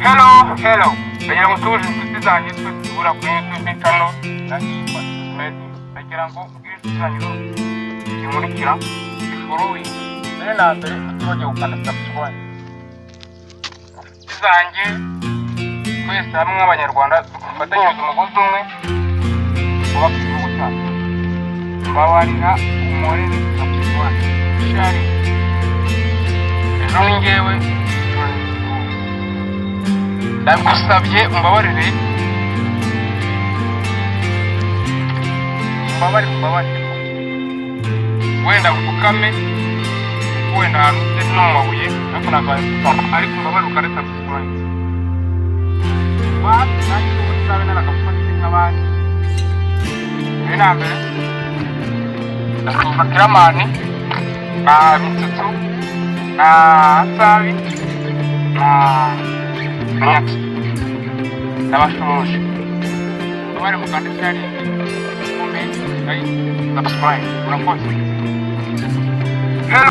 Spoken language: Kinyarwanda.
Hello, hello. Ndagira ngo tuje inshuti zanjye twese duhura kuri YouTube channel nanjye yitwa Smith. Ndagira ngo mbwire inshuti zanjye zose zimurikira following. Mbere na mbere tujye gukanda subscribe. Inshuti zanjye twese hamwe nk'Abanyarwanda dufatanyirize umugozi umwe twubake igihugu cyacu. Mbabarira umurere subscribe. Share. Ejo ni njyewe, ejo ni wowe. Ndagusabye umbabarire, umbabarire, umbabarire, wenda upfukame, wenda ahantu ute no mu mabuye, ariko ntabwo wapfukama, ariko umbabarire ukande subscribe. Basi nanjye ubu nzabe naragafashije nk'abandi. Mbere na mbere ndasuhuza Kiramani na Mitsutsu na Nsabi na Nyakisi, ndabashoje. Mubare mukande share, comment, like, subscribe. Urakoze. Hello.